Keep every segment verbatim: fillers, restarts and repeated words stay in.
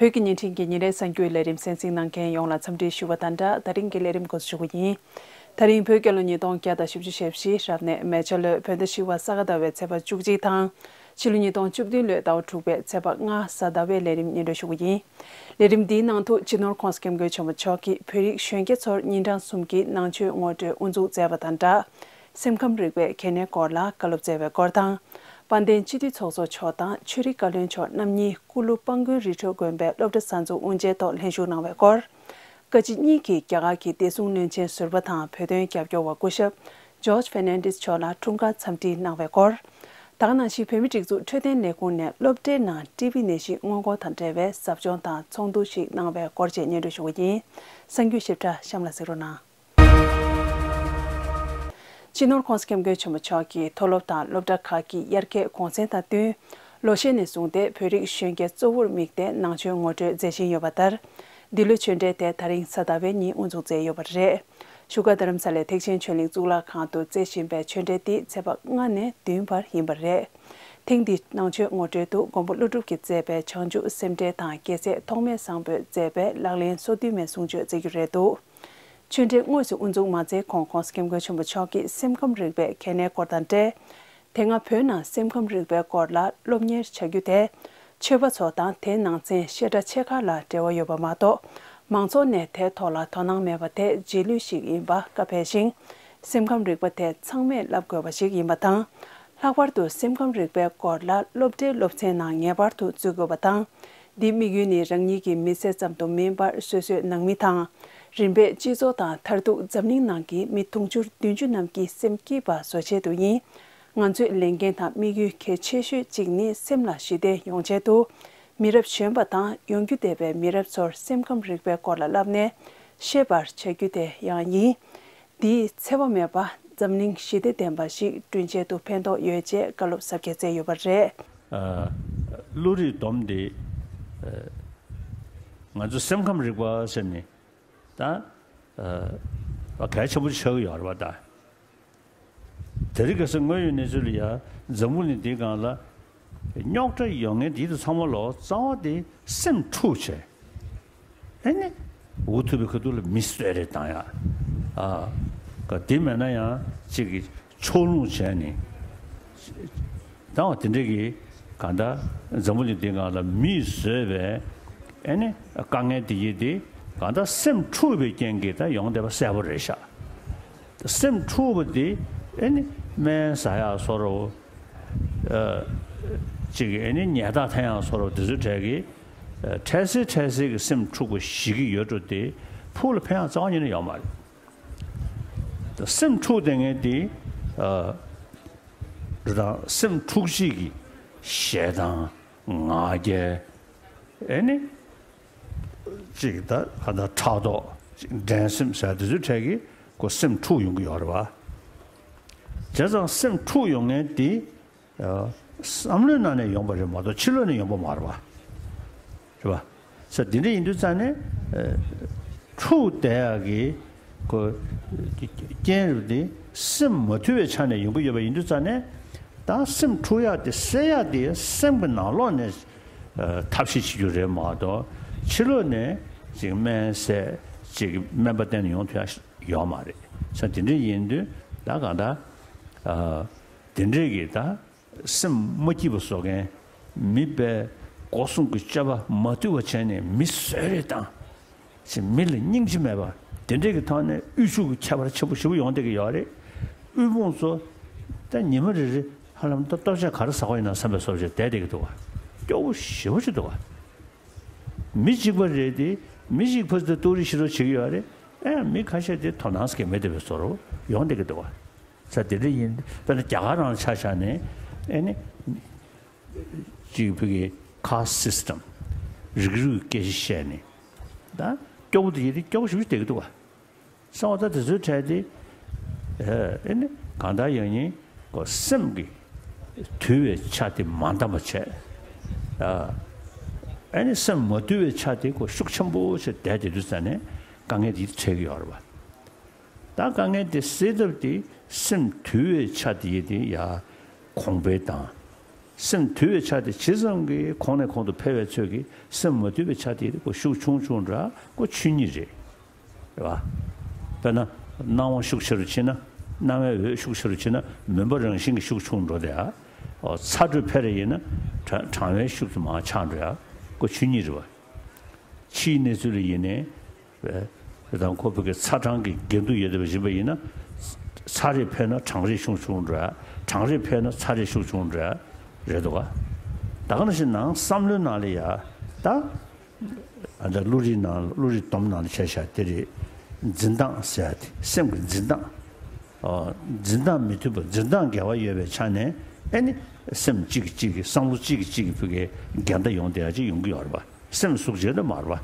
བོད་ཀྱི་བརྙན་འཕྲིན་གྱི་ཉིན་རེའི་གསར་འགྱུར་ལས་རིམ་གསན་གཟིགས་གནང་མཁན་ཡོངས་ལ་འཚམས་འདྲི་ཞུ་བ་དང་སྦྲགས། ད་རིང་གི་ལས་རིམ་འགོ་འཛུགས་ཞུ་གི་ཡིན། ད་རིང་བོད་རྒྱལ་ལོ་ཉིས་སྟོང་བརྒྱ་དང་བཞི་བཅུ་ཞེ་བཞི་རབ་གནས་མེ་བྱ་ལོའི་བོད་ཟླ་བཞི་པ་ས་ག་ཟླ་བའི་ཚེས་པ་བཅུ་གཅིག་དང་། ཕྱི་ལོ་ཉིས་སྟོང་བཅུ་བདུན་ལོའི་ཟླ་བ་དྲུག་པའི་ཚེས་པ་ལྔ་གཟའ་ཟླ་བའི་ལས་རིམ་སྙན་སྒྲོན་ཞུ་གི་ཡིན། ལས་རིམ་འདིའི་ནང་དུ་སྤྱི་ནོར་༸གོང་ས་༸སྐྱབས་མགོན་ཆེན་པོ་མཆོག་གིས་བོད་རིགས་གཞོན་སྐྱེས་ཚོར་ཉིན་གྲངས་གསུམ་གྱི་ནང་ཆོས་ངོ་སྤྲོད་དབུ་འཛུགས་མཛད་པ་དང་སྦྲགས། སེམས་ཁམས་རིག་པའི་གལ་གནད་སྐོར་ལ་བཀའ་སློབ་སྩལ་བའི་སྐོར་དང་། དཔལ་ལྡན་སྤྱི་འཐུས་ཚོགས་གཙོ་མཆོག་དང་ཆོས་རིག་བཀའ་བློན་མཆོག་རྣམ་གཉིས་ཀུ་ལུ་སྤང་དགོན་རི་ཁྲོད་དགོན་པའི་སློབ་གྲྭ་གསར་འཛུགས་དབུ་འབྱེད་ཐོག་ལྷན་ཞུགས་གནང་བའི་སྐོར། བཀའ་སྤྱི་གཉིས་ཀྱིས་རྒྱ་གར་གྱི་བདེ་སྲུང་བློན་ཆེན་ཟུར་པ་དང་བོད་དོན་རྒྱབ་སྐྱོར་བ་སྐུ་ཞབས་ཇོརྗ་ཧྥེར་ནན་ཌེས་མཆོག་ལ་འཁྲུངས་སྐར་འཚམས་འདྲི་གནང་བའི་སྐོར། ད་ག་ནང་བཞིན་བོད་མིའི་སྒྲིག་འཛུགས་འཕྲོད་བསྟེན་ལས་ཁུངས་ནས་སློབ་གྲྭའི་ནང་ཊི་བི་ནད་གཞི་སྔོན་འགོག་དང་འབྲེལ་བའི་ཟབ་སྦྱོང་དང་ཚོགས་འདུ་ཞིག་གནང་བའི་སྐོར་བཅས་སྙན་སྒྲོན་ཞུ་གི་ཡིན། གསར་འགྱུར་ཞིབ་ཕྲ་གཤམ་ལ་གཟིགས་རོགས་གནང་། སྤྱི་ནོར་༸གོང་ས་༸སྐྱབས་མགོན་ཆེན་པོ་མཆོག་གིས་མཐོ་སློབ་དང་སློབ་གྲྭ་ཁག་གི་དབྱར་ཁའི་གུང་སེང་དང་བསྟུན། ལོ་ཤས་ནས་བཟུང་སྟེ་བོད་རིགས་གཞོན་སྐྱེས་གཙོ་བོར་དམིགས་ཏེ་ནང་ཆོས་ངོ་སྤྲོད་མཛད་བཞིན་ཡོད་པ་ལྟར། འདི་ལོའི་ཆོས་འབྲེལ་དེ་ད་རིང་གཟའ་ཟླ་བའི་ཉིན་དབུ་འཛུགས་མཛད་ཡོད་པ་རེད། བཞུགས་སྒར་རྡ་རམ་ས་ལའི་ཐེག་ཆེན་ཆོས་གླིང་གཙུག་ལག་ཁང་དུ་རྩེ་བཞིན་པའི་ཆོས་འབྲེལ་འདི་ཚེས་པ་ལྔ་ནས་བདུན་བར་ཡིན་པ་རེད། ཐེངས་འདིའི་ནང་ཆོས་ངོ་སྤྲོད་དུ་མགོན་པོ་ཀླུ་སྒྲུབ་ཀྱིས་མཛད་པའི་བྱང་ཆུབ་སེམས་འགྲེལ་དང་རྒྱལ་སྲས་ཐོགས་མེད་བཟང་པོས་མཛད་པའི་ལག་ལེན་སོ་བདུན་མའི་གསུང་ཆོས་སྩལ་རྒྱུ་རེད་འདུག་ཆོས་འབྲེལ་དངོས་སུ་དབུ་འཛུགས་མ་མཛད་གོང་༸གོང་ས་༸སྐྱབས་མགོན་ཆེན་པོ་མཆོག་གིས་སེམས་ཁམས་རིག་པའི་གལ་གནད་སྐོར་དང་འབྲེལ། དེ་སྔ་བོད་ནང་སེམས་ཁམས་རིག་པའི་སྐོར་ལ་སློབ་གཉེར་བྱ་རྒྱུ་དེ། ཆོས་པ་ཚོ་དང་དེའི་ནང་ཚན་བཤད་གྲྭ་ཆེ་ཁག་ལ་འབྲེལ་བ་ཡོད་པ་མ་གཏོགས། མང་ཚོགས་ནས་དེའི་ཐོག་ལ་དོ་སྣང་མེད་པ་དེ་རྗེས་ལུས་ཤིག་ཡིན་པ་བཀའ་ཕེབས་ཤིང་། སེམས་ཁམས་རིག་པ་དེ་ཚང་མས་བསླབ་དགོས་པ་ཞིག་ཡིན་པ་དང་། ལྷག་པར་དུ་སེམས་ཁམས་རིག་པའི་སྐོར་ལ་སློབ་གྲྭའི་སློབ་ཚན་ནང་ངེས་པར་དུ་འཛུལ་དགོས་པ་དང་། འདིའི་དམིགས་ཡུལ་ནི་རང་ཉིད་ཀྱི་མི་ཚེ་ཙམ་དུ་མིན་པར་སོ་སོའི་ནང་མི་དང་། རིམ་པས་སྤྱི་ཚོགས་དང་མཐར་གཏུགས་འཛམ་གླིང་ནང་གི་མི་དུང་ཕྱུར་བདུན་ཅུ་རྣམས་ཀྱི་སེམས་སྐྱིད་པ་བཟོ་ཆེད་དུ་ཡིན། ང་ཚོའི་ལས་འགན་དང་དམིགས་ཡུལ་གལ་ཆེ་ཤོས་གཅིག་ནི་སེམས་ལ་ཞི་བདེ་ཡོང་ཆེད་དུ། མི་རབས་གཞོན་པ་དང་ཡོང་རྒྱུ་འདས་པའི་མི་རབས་ཚོར་སེམས་ཁམས་རིག་པའི་སྐོར་ལ་བསླབས་ནས་ཤེས་པར་བྱ་རྒྱུ་དེ་ཡང་ཡིན། འདིས་འཚེ་བ་མེད་པ་འཛམ་གླིང་ཞི་བདེ་ལྡན་པ་ཞིག་བསྐྲུན་ཆེད་དུ་ཕན་ཐོགས་ཡོད་ཅེས་བཀའ་སློབ་ཟབ་རྒྱས་མཛད་ཡོད་པ་རེད། ཨ། བློ་རིག་སྡོམ་འདི། ཨ། ང་ཚོ་སེམས་ཁམས་རིག་པ་ཟེར་ནས་ད། ཨ། གལ་ཆེན་པོ་ཆགས་ཀྱི་ཡོད་རེད་པ་ད། དེ་རིང་ཁ་སང་དངོས་ཡོད་གནས་ཚུལ་ལ་ཡ་འཛམ་བུ་གླིང་འདིའི་སྒང་ལ་རྙོག་དྲ་ཡོང་མཁན་དེ་ཚོ་ཚང་མ་ལོ་རྩ་བ་དེ་སེམས་འཁྲུག་བྱས། ཨེ་ནི། འུ་ཐུག་པའི་ཁ་ཐུག་ལ་མི་གསོད་རེས་བཏང་ཡ། ཨ། ག་དེ་མེད་ན་ཡང་གཅིག་གིས་ཕྱོགས་ལྷུང་བྱས་ནས། ད་བ་དེ་འདྲ་གི་གང་ལྟར་འཛམ་བུ་གླིང་འདིའི་སྒང་ལ་མིས་བཟོས་པའི་ཨེ་ནི་དཀའ་ངལ་དེ་ཡིན་ཏེ། གང་ལྟར་སེམས་འཁྲུག་པའི་རྐྱེན་གྱིས་ད་ཡོང་བསྡད་པ་གསལ་པོ་རེད་ཤག་སེམས་འཁྲུག་པ་དེ་ཨེ་ནི་སྨན་ཟ་ཡག་བཟོ་འདྲ། ཨ། གཅིག་གིས་ཨེ་ནི་ཉལ་ཐ་འཐེན་ཡག་བཟོ་འདྲ། དེ་ཚོའི་གྲས་ཀྱི། ཨ། འཕྲལ་སེལ་འཕྲལ་སེལ་གྱི་སེམས་འཁྲུག་པ་ཞིག་གི་ཡོད་འགྲོ་དེ་ཕུགས་ལ་ཕན་ཡག་རྩ་བ་ཉིད་ནས་ཡོད་མ་རེད། སེམས་འཁྲུག་བསྡད་མཁན་དེ། ཨ། རེད་དང་སེམས་འཁྲུག་བྱེད་ཀྱི་ཞེ་སྡང་། ང་རྒྱལ། ཨེ་ནི། གཅིག་ད་ག་ད་ཕྲག་དོག་གཅིག་འགྲན་སེམས་ཟེར་དེ་ཚོའི་གྲས་ཀྱི་ཁོ་སེམས་འཁྲུག་ཡོང་གི་ཡོད་རེད་པ། བྱས་ཙང་སེམས་འཁྲུག་ཡོང་མཁན་དེ། ཨ། བསམ་བློའི་ནང་ནས་ཡོང་པ་རེད་མ་གཏོགས་ཕྱི་ལོགས་ནས་ཡོང་པ་མ་རེད་པ། རེད་པ། ས་དེ་འདྲ་ཡིན་དུས་ཙང་ནས། ཨ། འཁྲུག་བསྡད་ཡག་གི་ཁོ་རྐྱེན་རེད་དེ། སེམས་མ་དུལ་བའི་ཆ་ནས་ཡོང་གི་ཡོད་པ་ཡིན་དུས་ཙང་ནས། ད་སེམས་འཁྲུག་ཡག་དེ་སེལ་ཡག་དེ་སེམས་ཀྱི་ནང་ལོགས་ནས། ཨ། ཐབས་ཤེས་བྱེད་རྒྱུ་རེད་མ་གཏོགས་ཕྱི་ལོགས་ནས་ཅིག་སྨན་ཟས་ཅིག་སྨན་པ་བསྟེན་ནས་ཡོང་ཐུབ་ཡག་ཡོད་མ་རེད། ས་དེ་འདྲ་ཡིན་དུས་ད་གང་ལྟར། ཨ། དེ་འདྲས་ཀྱི་ད་སེམས་མ་སྐྱིད་པ་བཟོ་མཁན། མི་དཔེ་སྒོ་གསུམ་གྱི་སྤྱོད་པ་མ་དུལ་བ་བྱས་ནས་མི་གསོད་རེས་བཏང་། ཅིག་མི་ལ་སྙིང་རྗེ་མེད་པ། དེ་འདྲས་ཀྱི་ཐོག་ནས་དབུལ་ཕྱུག་གི་ཁྱད་པར་ཆེན་པོ་ཞེ་པོ་ཡོང་བསྡད་ཀྱི་ཡོད་རེད། དབུལ་ཕོངས་ཚོ་ད་ཉི་མ་རེ་རེ་ཧ་ལམ་ད་ལྟོ་ཆས་ག་རེ་ཟ་དགོས་ཡིན་ན་བསམ་པའི་བཟོ་བྱས་བསྡད་བསྡད་ཀྱི་འདུག་བ། སྐྱོ་པོ་ཞེ་པོ་ཅིག་འདུག་བ། མི་གཅིག་པ་རེད་དེ། མི་གཅིག་ཕར་ཚུར་ལྟོགས་རི་ཤི་རོ་བྱེད་ཀྱི་ཡོད་རེད། ཨེ་མི་ཁ་ཤས་དེ་དོ་སྣང་སྐྱེ་མེད་བསྡད་པའི་བཟོ་འདྲ་ཡོང་བསྡད་ཀྱི་འདུག་བ། ས་དེ་འདྲ་ཡིན། དཔེར་ན་རྒྱ་གར་རང་ཆ་བཞག་ནས་ཨེ་ནི། གཅིག་བོད་ཀྱི་ཁཱསི་སི་ཊམ། རིགས་རུས་སྐད་ཆ་བཤད་ནས། ད་སྐྱོ་པོ་དེ་ཡིན་དེ་སྐྱོ་པོ་ཞེ་པོ་ཅིག་བསྡད་ཀྱི་འདུག་བ། སོང་ཙང་དེ་ཚོའི་གྲས་དེ། ཨེ་ནི་གང་ལྟར་ཡང་ཡིན་གོ། སེམས་ཀྱི་དུལ་བའི་ཆ་དེ་མ་འདང་བ་བྱས། ཨ། ཨེ་ནི་སེམས་མ་དུལ་བའི་ཆ་དེ་གོ་ཤུགས་ཆེན་པོ་བྱས་བསྡད་དེ་དུས་ཙ་ནས་དཀའ་ངལ་དེ་འཕྲད་ཀྱི་ཡོད་རེད་བ། ད་དཀའ་ངལ་དེ་སེལ་ཐབས་དེ་སེམས་དུལ་བའི་ཆ་དེ་ཡི་དེ་ཡ་གོང་འཕེལ་དང་། སེམས་དུལ་བའི་ཆ་དེ་ཇི་ཙམ་གྱིས་གོང་ནས་གོང་དུ་འཕེལ་བའི་ཚོད་ཀྱིས། སེམས་མ་དུལ་བའི་ཆ་དེ་ཁོ་ཤུགས་ཆུང་ཆུང་འདྲ། ཁོ་ཆོས་ཉིད་རེད། རེད་བ། དཔེར་ན་སྣང་བ་ཤུགས་ཆེ་རུ་ཕྱིན་ན། སྣང་བའི་འོད་ཤུགས་ཆེ་རུ་ཕྱིན་ན། མུན་པ་རང་བཞིན་གྱིས་ཤུགས་ཆུང་འགྲོ་དེ་ཡ། ཨོ། ཚ་དྲོད་འཕེལ་རེ་ཡིན་ན་གྲང་གྲང་བའི་ཤུགས་དེ་མར་ཆག་འགྲོ་ཡ། ཁོ་ཆོས་ཉིད་རེད་བ། ཕྱིའི་གནས་ཚུལ་ལ་ཡིན་ནའི། དང་ཁོ་བོད་ཀྱི་ཚ་གྲང་གི་འགལ་འདུ་ཡོད་པ་བཞིན་པ་ཡིན་ན། ཚ་རེ་འཕེལ་ན་གྲང་རེ་ཤུགས་ཆུང་འགྲོ་ཡ། གྲང་རེ་འཕེལ་ན་ཚ་རེ་ཤུགས་ཆུང་འགྲོ་ཡ། རེད་འདུག་ག། ད་ག་ནང་བཞིན་ནང་བསམ་བློའི་ནང་ལ་ཡ། ད། ཨ། ད་བློ་རིག་ནང་བློ་རིག་སྡོམ་ནང་ལ་བྱས་བཞག་དེ་རེད། འཛིན་སྟངས་ཟེར་ཡ་དེ། སེམས་ཀྱི་འཛིན་སྟངས། ཨ། འཛིན་སྟངས་མི་མཐུན་པ། འཛིན་སྟངས་འགལ་བ་ཡོད་པའི་ཆ་ནས། ཨེ་ནི། སེམས་གཅིག་གིས་གཅིག་གི། བསམ་བློ་གཅིག་གིས་གཅིག་གི་བུ་གའི་འགལ་ཟླ་ཡོང་བསྡད་ཡ་ཅིག་ཡོང་གི་ཡོད་རེད་པ། སེམས་གཟུགས་ཅན་དེ་མ་རེད་པ།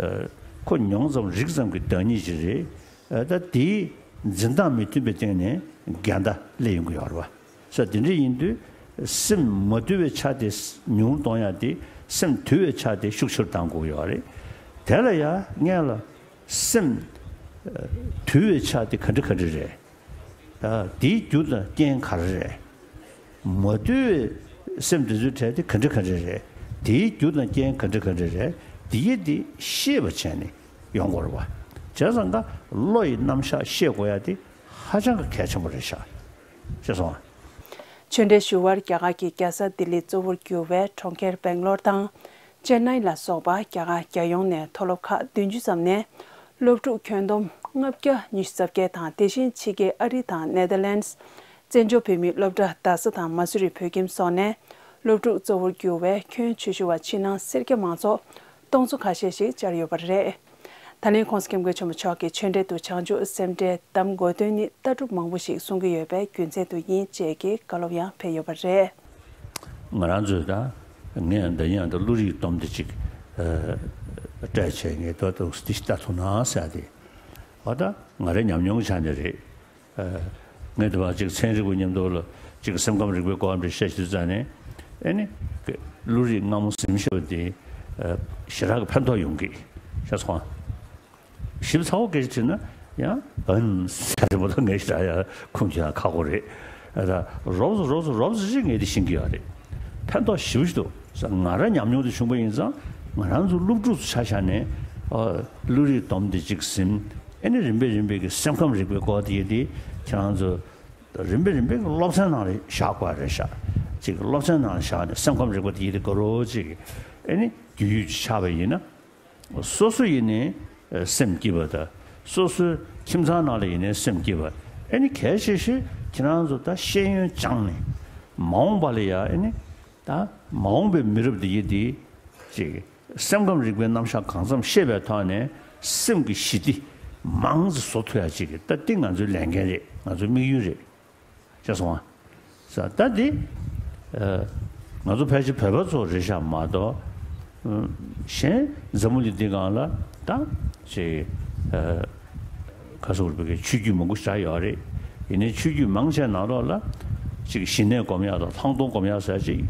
ཨ། ཁོ་མྱོང་ཙམ་རིག་ཙམ་གྱི་བདག་ཉིད་ཅིག་རེད། ཨ། ད་དེའི་འཛིན་སྟངས་མི་མཐུན་པའི་སྟེང་ནས་འགལ་ཟླ་སླེབས་ཡོང་གི་ཡོད་རེད་པ། ས་དེ་འདྲ་ཡིན་དུས། སེམས་མ་དུལ་བའི་ཆ་དེ་ཉུང་རུ་གཏོང་ཡ་དེ། སེམས་དུལ་བའི་ཆ་དེ་ཤུགས་ཆེ་རུ་གཏང་དགོས་ཀྱི་ཡོད་རེད། དེ་ལ་ཡ་སྔོན་ལ་སེམས་དུལ་བའི་ཆ་དེ་ག་འདྲ་ག་འདྲ་རེད། ཨ། དེའི་རྒྱུ་དང་རྐྱེན་ག་རེ་རེད། མ་དུལ་བའི་སེམས་དེ་ཚོའི་གྲས་དེ་ག་འདྲ་ག་འདྲ་རེད། དེའི་རྒྱུ་དང་རྐྱེན་ག་འདྲ་ག་འདྲ་རེད། དེའི་དེ་ཤེས་པ་བྱས་ནས་ཡོང་དགོས་རེད་པ། བྱས་ཙང་ཀ་བློ་ཡི་རྣམ་གཞག་ཤེས་དགོས་ཡ་དེ་ཧ་ཅང་གི་གལ་ཆེན་པོ་རེད་ཤག། ཤེས་སོང་ཨ། ཆོས་འབྲེལ་ཞུ་བར་རྒྱ་གར་གྱི་རྒྱལ་ས་ལྡི་ལི་གཙོ་བོར་གྱུར་བའི་གྲོང་ཁྱེར་སྦེང་ལོར་དང་། ཅེན་ནའི་ལ་སོགས་པ་རྒྱ་གར་རྒྱལ་ཡོངས་ནས་མཐོ་སློབ་ཁག་བདུན་ཅུ་ཙམ་ནས་སློབ་ཕྲུག་ཁྱོན་བསྡོམས་ལྔ་བརྒྱ་ཉི་ཤུ་རྩ་བརྒྱད་དང་། དེ་བཞིན་ཕྱི་རྒྱལ་ཨ་རི་དང་ནེ་དར་ལེནྜ། བཙན་བྱོལ་བོད་མིའི་སློབ་གྲྭ་རྡ་ས་དང་མ་སུ་རི་བོད་ཁྱིམ་སོགས་ནས་སློབ་ཕྲུག་གཙོ་བོར་གྱུར་བའི་ཁྱོན་ཆེ་ཤོས་པ་ཕྱི་ནང་སེར་སྐྱ་མང་ཚོགས་སྟོང་ཚོ་ཁ་ཤས་ཤིག་བཅར་ཡོད་པ་རེད། ད་ལན་༸གོང་ས་༸སྐྱབས་མགོན་ཆེན་པོ་མཆོག་གིས་ཆོས་འབྲེལ་དུ་བྱང་ཆུབ་སེམས་འགྲེལ་གདམ་དགོས་དོན་ནི་ལྟ་གྲུབ་མང་པོ་ཞིག་གསུང་གི་ཡོད་པའི་རྒྱུ་མཚན་དུ་ཡིན་ཅེས་ཀྱི་བཀའ་སློབ་ཡང་ཕེབས་ཡོད་པ་རེད། ང་རང་ཚོས་ད་ངས་འདི་ཡང་ད་བློ་རིག་སྡོམ་དེ་ཅིག་ཨ་སྤྲད་བྱས། ངས་ད་ད་འདི་ཞིག་ལྟ་ཐུབ་ན་ཟེར་ཏེ། འོ་ད་ང་རའི་ཉམས་མྱོང་གི་ཆ་ནས་རེད། ཨ། ངས་དེ་བ་ཅིག་ཚན་རིག་པ་མཉམ་དུ་ལ་ཅིག་སེམས་ཁམས་རིག་པའི་སྐོར་འདྲ་བཤད་ཤེས་ཙང་ནས། ཨེ་ནི། བློ་རིག་སྔ་མོ་ཟིན་ཤེས་པ་དེ། ཨ། ཞེ་དྲག་གི་ཕན་ཐོགས་ཡོང་གི། ཤེས་སོང་ཨ། ཞིབ་ཚགས་པོ་སྐད་ཆ་དྲིས་ན་ཡང་ཨན་ཟེར་བ་དང་ངས་ཞེ་དྲག་ཡང་ཁུངས་ཀྱང་ཁག་པོ་རེད། ཨ། ད་རོབ་ཙམ་རོབ་ཙམ་རོབ་ཙམ་ཅིག་ངས་དེ་ཤེས་ཀྱི་ཡོད་རེད། ཕན་ཐོགས་ཞེ་པོ་ཞིག་འདུག། ང་རང་ཉམས་མྱོང་དེ་བྱུང་པ་ཡིན་ཙང་། ང་རང་ཚོ་སློབ་ཕྲུག་ཚོ་ཆ་བཞག་ནས། ཨ། བློ་རིག་སྡོམ་དེ་ཅིག་ཟིན། ཨེ་ནི་རིམ་པས་རིམ་པས་ཀྱི་སེམས་ཁམས་རིག་པའི་སྐོར་དེ་ཡི་དེ་ཁྱེད་རང་ཚོ་རིམ་པས་རིམ་པས་ཀྱི་སློབ་ཚན་ནང་ལ་བཞག་དགོས་རེད་ཤག། ཅིག་སློབ་ཚན་ནང་ལ་བཞག་ནས་སེམས་ཁམས་རིག་པ་དེ་ཡི་དེ་དགའ་རོགས་ཅིག་ཨེ་ནི་རྒྱུས་ཡོད་ཅིག་ཆགས་པ་ཡིན་ན། སོ་སོ་ཡིན་ནའི་སེམས་སྐྱིད་པ་དང་། སོ་སོའི་ཁྱིམ་ཚང་ནང་ལ་ཡིན་ནའི་སེམས་སྐྱིད་པ། ཨེ་ནི་གལ་ཆེ་ཤོས་ཁྱེད་རང་ཚོ་ད་ཤེས་ཡོན་སྦྱངས་ནས་མ་འོངས་པ་ལ་ཡ་ཨེ་ནི། ད་མ་འོངས་པའི་མི་རབས་འདི་ཡི་འདི་ཅིག་སེམས་ཁམས་རིག་པའི་རྣམ་གཞག་གང་འཚམ་ཤེས་པའི་ཐོག་ནས་སེམས་ཀྱི་ཞི་བདེ་མང་ཙམ་བཟོ་ཐུབ་ཡ་ཅིག་གི་ད་འདི་ང་ཚོའི་ལས་འགན་རེད། ང་ཚོའི་དམིགས་ཡུལ་རེད། ཤེས་སོང་ཨ། ས་ད་འདི། ཨ། ང་ཚོ་ཕལ་ཆེར་བོད་པ་ཚོ་རེད་ཤག་མ་གཏོགས། ཨ། གཞན་འཛམ་བུ་གླིང་འདི་སྒང་ལ་ད་ཅིག་ཨ། ཁ་སོག་རུ་བོད་ཀྱི་ཆོས་བརྒྱུད་མང་པོ་ཞིག་ཡོད་རེད། ཡིན་ནའི་ཆོས་བརྒྱུད་མང་ཆེ་ནང་ལོགས་ལ་ཅིག་ཞི་གནས་སྒོམ་ཡག་དང་ལྷག་མཐོང་སྒོམ་ཡག་ཟེར་ཅིག་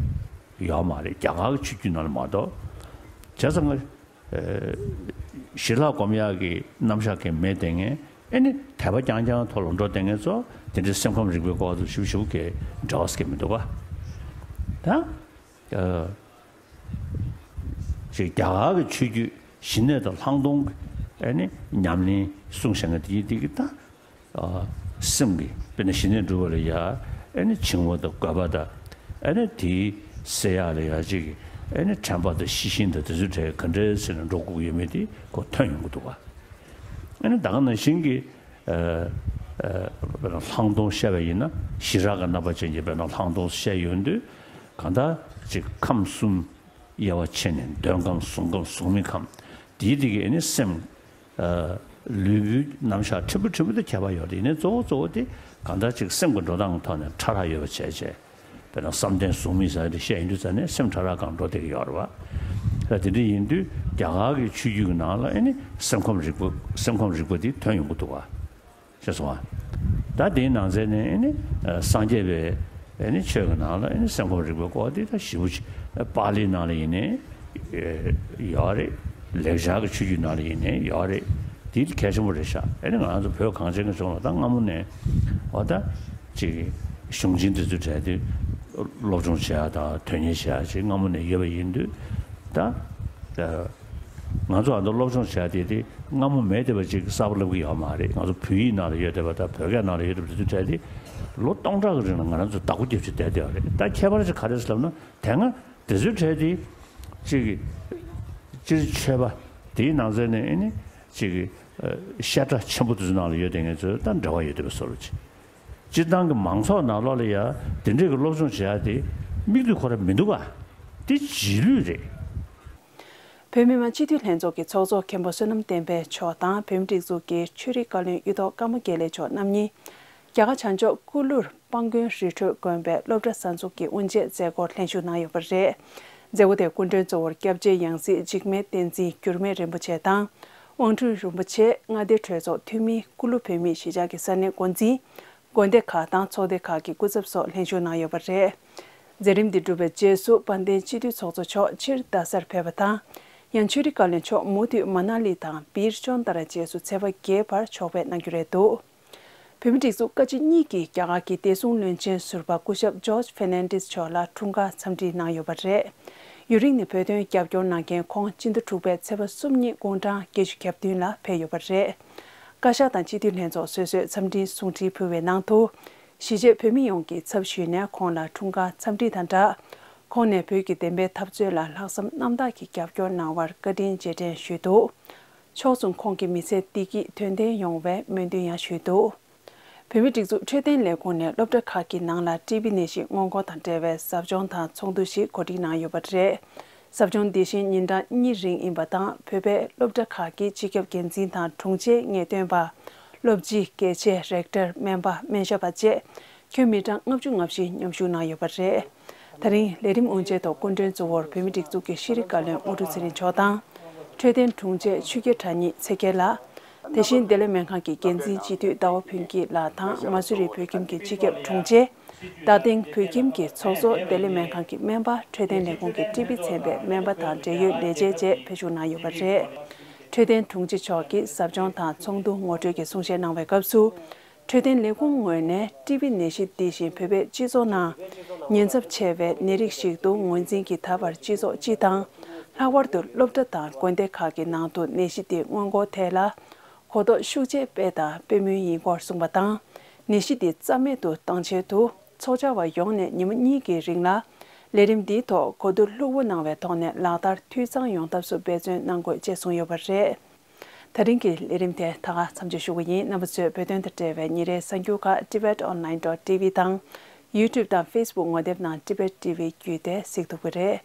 ཡོད་མ་རེད། རྒྱ་གར་གྱི་ཆོས་བརྒྱུད་ནང་ལ་མ་གཏོགས། བྱས་ཙང་ང་ཨ། ཞི་ལྷག་སྒོམ་ཡག་གི་རྣམ་གཞག་གི་མེད་དེ་ངས་ཨེ་ནི་དད་པ་རྐྱང་རྐྱང་ཐོག་ལ་འགྲོ་དེ་ངས་ཚོ་དེ་འདྲའི་སེམས་ཁམས་རིག་པའི་སྐོར་དུ་ཞིབ་ཞིབ་གི་འབྲེལ་བ་ཟེར་གི་མི་འདུག་ག། ད་ཨ། ཅིག་རྒྱ་གར་གྱི་ཆོས་བརྒྱུད་ཞི་གནས་དང་ལྷག་མཐོང་གི་ཨེ་ནི་ཉམས་ལེན་གསུངས་བཞག་ན་དེ་ཡི་དེ་གི་ད། ཨ། སེམས་ཀྱི་དཔེར་ན་ཞི་གནས་སྒྲུབ་པ་ལ་ཡ་ཨེ་ནི་བྱིང་བ་དང་རྒོད་པ་དང་། ཨེ་ནི་དེའི་སེལ་ཡག་ལ་ཡ་ཅིག་ཨེ་ནི་དྲན་པ་དང་ཤེས་བཞིན་དང་དེ་ཚོའི་གྲས་ག་འདྲ་ཟེར་ནས་འགྲོ་དགོས་ཀྱི་ཡོད་མེད་དེ་ཁོ་ཐོན་ཡོང་གི་འདུག་ག། ཨེ་ནི་ད་ག་ནང་བཞིན་གྱི་ཨ། ཨ། དཔེར་ན་ལྷག་མཐོང་བཤད་པ་ཡིན་ན་ཞི་རགས་ཀྱི་རྣམ་པ་ཅན་གྱི་དཔེར་ན་ལྷག་མཐོང་བཤད་ཡོང་དུས་གང་ལྟར་ཅིག་ཁམས་གསུམ། དབྱེ་བ་ཕྱེ་ནས་འདོད་ཁམས་གཟུགས་ཁམས་གཟུགས་མེད་ཁམས། དེའི་དེ་གི་ཨེ་ནི་སེམས། ཨ། ལུས་པོའི་རྣམ་གཞག་ཕྲན་བུ་ཕྲན་བུ་དང་ཁྱད་པར་ཡོད་དེ། ཡིན་ནའི་གཙོ་བོ་གཙོ་བོ་དེ་གང་ལྟར་ཅིག་སེམས་ཀྱི་འགྲོ་སྟངས་ཐོག་ནས་ཕྲ་རགས་ཡོད་པ་བྱས་བྱས། དཔེར་ན་བསམ་གཏན་གཟུགས་མེད་ཟེར་དེ་བཤད་ཡིན་དུས་ཙང་ནས་སེམས་ཕྲ་རགས་སྒང་འགྲོ་བསྡད་ཀྱི་ཡོད་རེད་བ། ད་དེ་འདྲ་ཡིན་དུས་རྒྱ་གར་གྱི་ཆོས་བརྒྱུད་ཀྱི་ནང་ལ་ཨེ་ནི་སེམས་ཁམས་རིག་པ་སེམས་ཁམས་རིག་པ་དེ་ཐོན་ཡོང་གི་འདུག་བ། ཤེས་སོང་ཨ། ད་དེའི་ནང་ཚན་ནས་ཨེ་ནི་སངས་རྒྱས་པའི་ཨེ་ནི་ཆོས་ཀྱི་ནང་ལ་ཨེ་ནི་སེམས་ཁམས་རིག་པའི་སྐོར་དེ་ད་ཞིབ་པོ་ཅིག་པཱ་ལིའི་ནང་ལ་ཡིན་ནའི་ཡོད་རེད། ལེགས་སྦྱར་གྱི་ཆོས་བརྒྱུད་ནང་ལ་ཡིན་ནའི་ཡོད་རེད། དེ་གལ་ཆེན་པོ་རེད་ཤག། ཨེ་ནི་ང་རང་ཚོ་བོད་གངས་ཅན་གྱི་ལྗོངས་ལ་ད་སྔ་མོ་ནས་འོ་ད་ཅིག་གཞུང་ཆེན་དེ་ཚོའི་གྲས་དེ་ སློབ་སྦྱོང་བྱེད་ཡ་དང་དོན་གཉེར་བྱེད་ཡ་ཅིག་སྔ་མོ་ནས་ཡོད་པ་ཡིན་དུས། ད་ང་ཚོ་ཨ་མདོ་སློབ་སྦྱོང་བྱེད་ཡ་དེ་དེ་སྔ་མོ་མེད་བསྡད་པ་ཅིག་གསར་པ་བསླབ་ཀྱི་ཡོད་མ་རེད། ང་ཚོ་བོད་ཡིག་ནང་ལ་ཡོད་བསྡད་པ་དང་བོད་སྐད་ནང་ལ་ཡོད་བསྡད་པ་དེ་ཚོའི་གྲས་དེ་ལོ་སྟོང་ཕྲག་གི་རིང་ལ་ང་རང་ཚོ་བདག་པོ་རྒྱབ་བྱས་བསྡད་བསྡད་ཡོད་རེད། ད་ཁྱད་པར་ཅིག་ག་རེ་ཟེར་ལབ་ན། དེ་སྔ་དེ་ཚོའི་གྲས་དེ་ཅིག་སྤྱིར་ཆོས་པ་དེའི་ནང་ཚན་ནས་ཨེ་ནི་ཅིག་བཤད་གྲྭ་ཆེན་པོ་དེ་ཚོའི་ནང་ལ་ཡོད་བསྡད་མཁན་ཚོ་དང་འབྲེལ་བ་ཡོད་བསྡད་པའི་བཟོ་འདྲ་ཅིག་སྤྱིར་བཏང་གི་མང་ཚོགས་ནང་ལོགས་ལ་ཡ་དེ་འདྲས་ཀྱི་སློབ་སྦྱོང་བྱེད་ཡ་དེ་དམིགས་དུས་ཁོ་རང་མི་འདུག་ག་དེ་རྗེས་ལུས་རེད། བོད་མི་མང་སྤྱི་འཐུས་ལྷན་ཚོགས་ཀྱི་ཚོགས་གཙོ་མཁན་པོ་བསོད་ནམས་བསྟན་འཕེལ་མཆོག་དང་བོད་མི་སྒྲིག་འཛུགས་ཀྱི་ཆོས་རིག་བཀའ་བློན་གཡུ་ཐོག་ཀརྨ་དགེ་ལེགས་མཆོག་རྣམ་གཉིས་རྒྱ་གར་བྱང་ཕྱོགས་ཀུ་ལུར་སྤང་དགོན་རི་ཁྲོད་དགོན་པའི་སློབ་གྲྭ་གསར་འཛུགས་ཀྱི་དབུ་འབྱེད་མཛད་སྒོར་ལྷན་ཞུགས་གནང་ཡོད་པ་རེད། མཛད་སྒོ་དེར་སྐུ་མགྲོན་གཙོ་བོར་སྐྱབས་རྗེ་ཡང་སྲིད་འཇིགས་མེད་བསྟན་འཛིན་འགྱུར་མེད་རིན་པོ་ཆེ་དང་། དབང་སྤྲུལ་རིན་པོ་ཆེ། མངའ་སྡེ་གྲོས་ཚོགས་འཐུས་མི། ཀུ་ལུ་བོད་མིའི་གཞིས་ཆགས་ཀྱི་ས་གནས་འགོ་འཛིན། དགོན་སྡེ་ཁག་དང་ཚོགས་སྡེ་ཁག་གི་སྐུ་ཚབ་སོགས་ལྷན་ཞུགས་གནང་ཡོད་པ་རེད། མཛད་རིམ་འདི་གྲུབ་པའི་རྗེས་སུ་དཔལ་ལྡན་སྤྱི་འཐུས་ཚོགས་གཙོ་མཆོག་ཕྱིར་རྡ་སར་ཕེབས་པ་དང་། ཡང་ཆོས་རིག་བཀའ་བློན་མཆོག་མུ་མཐུད་མ་ན་ལི་དང་བིར་ཅོན་ཏ་ར་བཅས་སུ་ཚེས་པ་བརྒྱད་བར་ཕྱོགས་ཕེབས་གནང་རྒྱུ་རེད་འདུག་བོད་མི་སྒྲིག་འཛུགས་བཀའ་སྤྱི་གཉིས་ཀྱིས་རྒྱ་གར་གྱི་བདེ་སྲུང་བློན་ཆེན་ཟུར་པ་སྐུ་ཞབས་ཇོརྗ་ཧྥེར་ནན་ཏེས་མཆོག་ལ་འཁྲུངས་སྐར་འཚམས་འདྲི་གནང་ཡོད་པ་རེད། ཡུན་རིང་ནས་བོད་དོན་རྒྱབ་སྐྱོར་གནང་མཁན་ཁོང་སྤྱི་ཟླ་དྲུག་པའི་ཚེས་པ་གསུམ་ཉིན་དགུང་གྲངས་བརྒྱད་ཅུ་གྱ་བདུན་ལ་ཕེབས་ཡོད་པ་རེད། བཀའ་ཤག་དང་སྤྱི་འཐུས་ལྷན་ཚོགས་སོ་སོས་འཚམས་འདྲིའི་གསུང་འཕྲིན་ཕུལ་བའི་ནང་དུ། གཞིས་བྱེས་བོད་མི་ཡོངས་ཀྱི་ཚབ་ཞུས་ནས་ཁོང་ལ་འཁྲུངས་སྐར་འཚམས་འདྲི་དང་སྦྲགས། ཁོང་ནས་བོད་ཀྱི་བདེན་པའི་འཐབ་རྩོད་ལ་ལྷག་བསམ་རྣམ་དག་གིས་རྒྱབ་སྐྱོར་གནང་བར་བཀའ་དྲིན་རྗེས་དྲན་ཞུས་འདུག་ཕྱོགས་མཚུངས་ཁོང་གི་མི་ཚེ་བདེ་སྐྱིད་དོན་ལྡན་ཡོང་བའི་སྨོན་འདུན་ཡང་ཞུས་འདུག་བོད་མིའི་སྒྲིག་འཛུགས་འཕྲོད་བསྟེན་ལས་ཁུངས་ནས་སློབ་གྲྭ་ཁག་གི་ནང་ལ་ཊི་བི་ནད་གཞི་སྔོན་འགོག་དང་འབྲེལ་བའི་ཟབ་སྦྱོང་དང་ཚོགས་འདུ་ཞིག་གོ་སྒྲིག་གནང་ཡོད་པ་རེད། ཟབ་སྦྱོང་འདི་བཞིན་ཉིན་གྲངས་གཉིས་རིང་ཡིན་པ་དང་། བོད་པའི་སློབ་གྲྭ་ཁག་གི་སྤྱི་ཁྱབ་འགན་འཛིན་དང་དྲུང་ཆེ་ངེས་སྟོན་པ། སློབ་སྤྱི། དགེ་ཆེ། རེག་ཊར། སྨན་པ། སྨན་ཞབས་པ་བཅས་ཁྱོན་མི་གྲངས་ལྔ་བཅུ་ང་བཞི་མཉམ་ཞུགས་གནང་ཡོད་པ་རེད། ད་རིང་ལས་རིམ་དབུ་འབྱེད་ཐོག་སྐུ་མགྲོན་གཙོ་བོར་བོད་མིའི་སྒྲིག་འཛུགས་ཀྱི་ཤེས་རིག་བཀའ་བློན་དངོས་གྲུབ་ཚེ་རིང་མཆོག་དང་། འཕྲོད་བསྟེན་དྲུང་ཆེ་ཆོས་རྒྱལ་གྲགས་ཉིད་ཚེ་རྒྱལ་ལགས། དེ་བཞིན་བདེ་ལེགས་སྨན་ཁང་གི་འགན་འཛིན་སྤྱི་འཐུས་ཟླ་བ་ཕུན་སྐྱིད་ལགས་དང་། མ་སུ་རི་བོད་ཁྱིམ་གྱི་སྤྱི་ཁྱབ་དྲུང་ཆེ། རྡ་སྟེང་བོད་ཁྱིམ་གྱི་ཚོགས་གཙོ། བདེ་ལེགས་སྨན་ཁང་གི་སྨན་པ། འཕྲོད་བསྟེན་ལས་ཁུངས་ཀྱི་ཊི་བི་ཚན་པའི་སྨན་པ་དང་འབྲེལ་ཡོད་ལས་བྱེད་བཅས་ཕེབས་ཞུགས་གནང་ཡོད་པ་རེད། འཕྲོད་བསྟེན་དྲུང་ཆེ་མཆོག་གིས་ཟབ་སྦྱོང་དང་ཚོགས་འདུ་ངོ་སྤྲོད་ཀྱི་གསུང་བཤད་གནང་བའི་སྐབས་སུ། འཕྲོད་བསྟེན་ལས་ཁུངས་ངོས་ནས་ཊི་བི་ནད་གཞི་འདི་བཞིན་བོད་པའི་སྤྱི་ཚོགས་ནང་ཉེན་ཚབས་ཆེ་བའི་ནད་རིགས་ཤིག་ཏུ་ངོས་འཛིན་གྱིས། ད་བར་སྤྱི་ཚོགས་སྤྱི་དང་། ལྷག་པར་དུ་སློབ་གྲྭ་དང་དགོན་སྡེ་ཁག་གི་ནང་དུ་ནད་གཞི་འདི་སྔོན་འགོག་ཐད་ལ་གོ་རྟོགས་ཤུགས་ཆེ་སྤེལ་དང་སྤེལ་མུས་ཡིན་སྐོར་གསུངས་པ་དང་། ནད་གཞི་འདི་རྩ་མེད་དུ་གཏང་ཆེད་དུ། ཚོགས་བཅར་བ་ཡོངས་ནས་ཉིན་མོ་གཉིས་ཀྱི་རིང་ལ་ལས་རིམ་འདིའི་ཐོག་གོ་བསྡུར་ལྷུག་པོ་གནང་བའི་ཐོག་ནས་ལག་བསྟར་འཐུས་ཚང་ཡོང་ཐབས་སུ་འབད་བརྩོན་གནང་དགོས་ཅེས་གསུངས་ཡོད་པ་རེད། ད་རིང་གི་ལས་རིམ་དེ་ད་ག་མཚམས་འཇོག་ཞུ་གི་ཡིན། རྣམ་པ་ཚོས་བོད་དོན་དང་འབྲེལ་བའི་ཉིན་རེའི་གསར་འགྱུར་ཁག་tibet online dot tv དང་YouTube དང་Facebook ངོ་དེབ་ནང་Tibet T V བརྒྱུད་དེ་གཟིགས་ཐུབ་ཀྱི་རེད།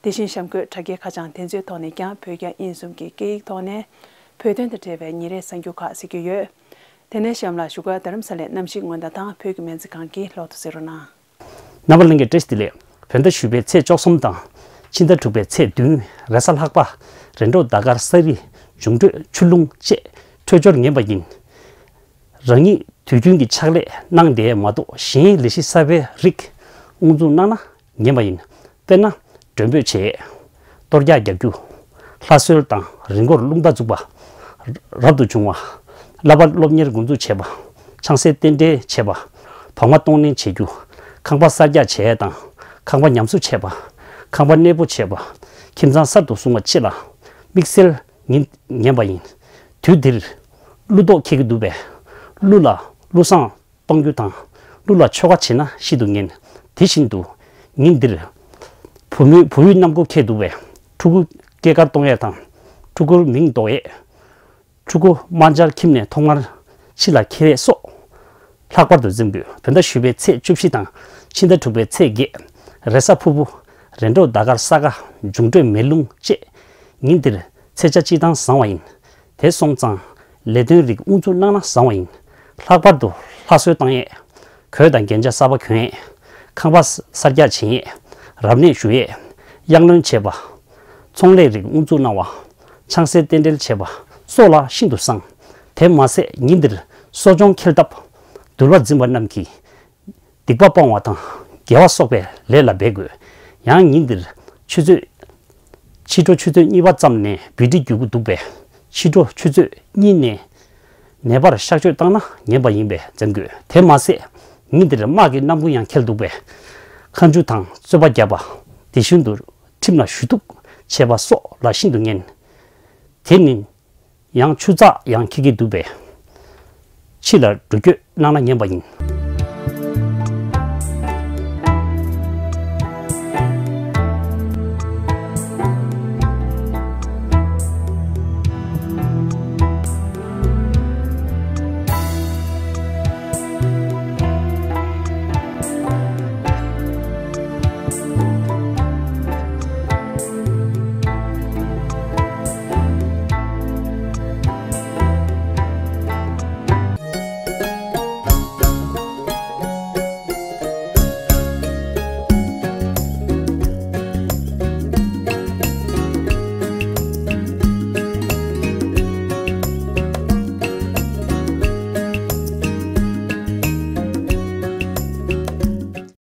དེ་བཞིན་གཤམ་འཁོད་དྲ་རྒྱའི་ཁ་བྱང་དེ་ཚོའི་ཐོག་ནས་ཀྱང་བོད་རྒྱ་དབྱིན་གསུམ་གྱི་སྐད་ཡིག་ཐོག་ནས་བོད་དོན་དང་འབྲེལ་བའི་ཉིན་རེའི་གསར་འགྱུར་ཁག་གཟིགས་རྒྱུ་ཡོད། དེ་ནས་གཤམ་ལ་བཞུགས་སྒར་རྡ་རམ་ས་ལའི་གནམ་གཤིས་སྔོན་བརྡ་དང་བོད་ཀྱི་སྨན་རྩིས་ཁང་གི་ལོ་ཐོ་གཟིགས་རོགས་གནང་། རྣམ་པ་ལྷན་རྒྱས་བཀྲ་ཤིས་བདེ་ལེགས། བོད་ཟླ་བཞི་པའི་ཚེས་བཅུ་གསུམ་དང་། ཕྱི་ཟླ་དྲུག་པའི་ཚེས་བདུན། རེས་གཟའ་ལྷག་པ། རེས་འགྲོགས་ཟླ་སྐར་ས་རི། འབྱུང་འཕྲོད་ཆུ་རླུང་བཅས་འཕྲོད་སྦྱོར་ངན་པ་ཡིན། རང་ཉིད་དུས་རྒྱུན་གྱི་ཕྱག་ལས་གནང་བསྡད་མ་གཏོགས་གཞན་ལས་གཞི་གསར་པའི་རིགས་དབུ་འཛུགས་གནང་ན་ངན་པ་ཡིན། དཔེར་ན། མགྲོན་འབོད་བྱེད། གཏོར་རྒྱག་རྒྱག་རྒྱུ། ལྷ་གསོལ་དང་རི་མགོར་རླུང་རྟ་འཛུགས་པ། རབ་ཏུ་བྱུང་བ། བསླབ་པ་སློབ་གཉེར་འགོ་འཛུགས་བྱེད་པ། ཆང་སའི་རྟེན་འབྲེལ་བྱེད་པ། བག་མ་གཏོང་ལེན་བྱེད་རྒྱུ། ཁང་པ་གསར་རྒྱག་བྱེད་ཡས་དང་ཁང་པ་ཉམས་གསོ་བྱེད་པ། ཁང་པ་གནས་སྤོ་བྱེད་པ། ཁྱིམ་ཚང་གསར་དུ་བསྲུང་བ་བཅས་ལ་དམིགས་བསལ་ངན་ངན་པ་ཡིན། དུས་འདིར་ཀླུ་གཏོགས་འཁེལ་གྱི་འདུག་པས། ཀླུ་ལ་ཀླུ་བསངས་གཏོང་རྒྱུ་དང་། ཀླུ་ལ་ཆོ་ག་བྱེད་ན་ཤིན་ཏུ་ངན། དེ་བཞིན་དུ་ཉིན་འདིར་བུ་མོའི་བུ་ཡུག་གནམ་སྒོ་འཁེལ་འདུག་པས། ཕྲུ་གུ་སྐྱེས་སྐར་གཏོང་ཡས་དང་། ཕྲུ་གུར་མིང་འདོགས་ཡས། ཕྲུ་གུ་དམར་འབྱར་ཁྱིམ་ནས་ཐོག་མར་ཕྱི་ལ་འཁྱེར་ཡས་སོགས་ལྷག་པར་དུ་འཛེམ་དགོས། བོད་ཟླ་བཞི་པའི་ཚེས་བཅུ་བཞི་དང་ཕྱི་ཟླ་དྲུག་པའི་ཚེས་བརྒྱད། རེས་གཟའ་ཕུར་བུ། རེས་འགྲོགས་ཟླ་སྐར་ས་ག་འབྱུང་འཕྲོད་མེ་རླུང་བཅས་ཉིན་འདིར་ཚེས་ཆ་སྤྱིར་བཏང་བཟང་བ་ཡིན། དེ་སོང་ཙང་ལས་དོན་རིགས་དབུ་འཛུགས་གནང་ན་བཟང་བ་ཡིན། ལྷག་པར་དུ་ལྷ་གསོལ་བཏང་ཡས། གོས་དང་རྒྱན་ཆ་གསར་པ་གྱོན་ཡས། ཁང་པ་གསར་རྒྱག་བྱེད་ཡས། རབ་གནས་ཞུ་ཡས། གཡང་ལོན་བྱེད་པ། ཚོང་ལས་རིགས་དབུ་འཛུགས་གནང་བ། ཆང་སའི་རྟེན་འབྲེལ་བྱེད་པ་སོགས་ལ་ཤིན་ཏུ་བཟང་། དེ་མ་ཟད་ཉིན་འདིར་གསོ་སྦྱོང་འཁེལ་ཐབས། འདུལ་བ་འཛིན་པ་རྣམས་ཀྱིས་སྡིག་པ་སྤོང་བ་དང་དགེ་བ་གསོག་པའི་ལས་ལ་འབད་དགོས། ཡང་ཉིན་འདིར་ཆུ་ཚོད། ཕྱི་དྲོ་ཆུ་ཚོད་གཉིས་པ་ཙམ་ནས་བི་ཏི་རྒྱུག་གི་འདུག་པས། ཕྱི་དྲོ་ཆུ་ཚོད་གཉིས་ནས་ནད་པར་གཤག་བཅོས་བཏང་ན་ངན་པ་ཡིན་པས་འཛེམ་དགོས། དེ་མ་ཟད་ཉིན་འདིར་དམག་གི་གནམ་གྲུ་ཡང་འཁེལ་འདུག་པས། ཁ་མཆུ་དང་རྩོད་པ་བརྒྱབ་པ། དེ་བཞིན་དུ་ཁྲིམས་ལ་ཞུ་གཏུག་བྱས་པ་སོགས་ལ་ཤིན་ཏུ་ངན། དེ་ནི་ཡང་ཆུ་ཚགས་ཡང་འཁྱིལ་གྱི་འདུག་པས། ཕྱི་ལ་འགྲོ་སྐྱོད་གནང་ན་ཉན་པ་ཡིན།